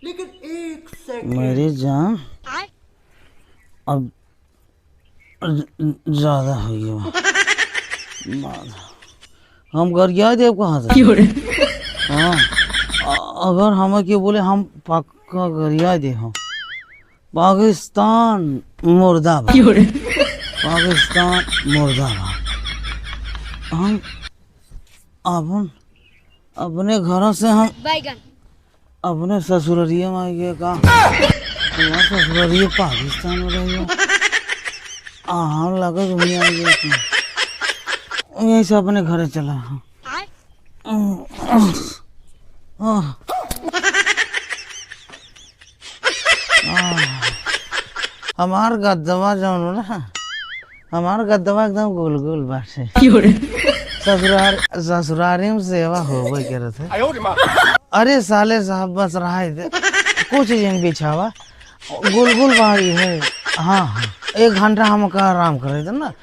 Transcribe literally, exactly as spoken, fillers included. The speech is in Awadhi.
लेकिन एक सेकंड। मेरी जान, अब ज-, ज्यादा हो गया। हम गरिया देब कहाँ से? क्यों रे? हाँ, अ-, अगर हमें क्यों बोले, हम पक्का गरिया दे हम। पाकिस्तान मुर्दाबाद। क्यों रे? पाकिस्तान मुर्दाबाद। हम अपन, अपने घरों से हम बैगन। अपने ससुररिये में आइए का? तुम्हार ससुररिये पाकिस्तान में रहियो। आ, हम लगे दुनिया आइए का? यहीं से अपने घरे चला। आय। आह। आह। हमार गद्दवा जौन हो ना, हमार गद्दवा एकदम गोल गोल बाटे। क्यों रे? ससुरार, ससुरारी में सेवा होबे करत है। अरे साले साहब, बस रहे दे, कुछ दिन बिछावा, गोल गोल बाड़ी है। हाँ, हाँ, एक घंटा हमका आराम करे दे ना।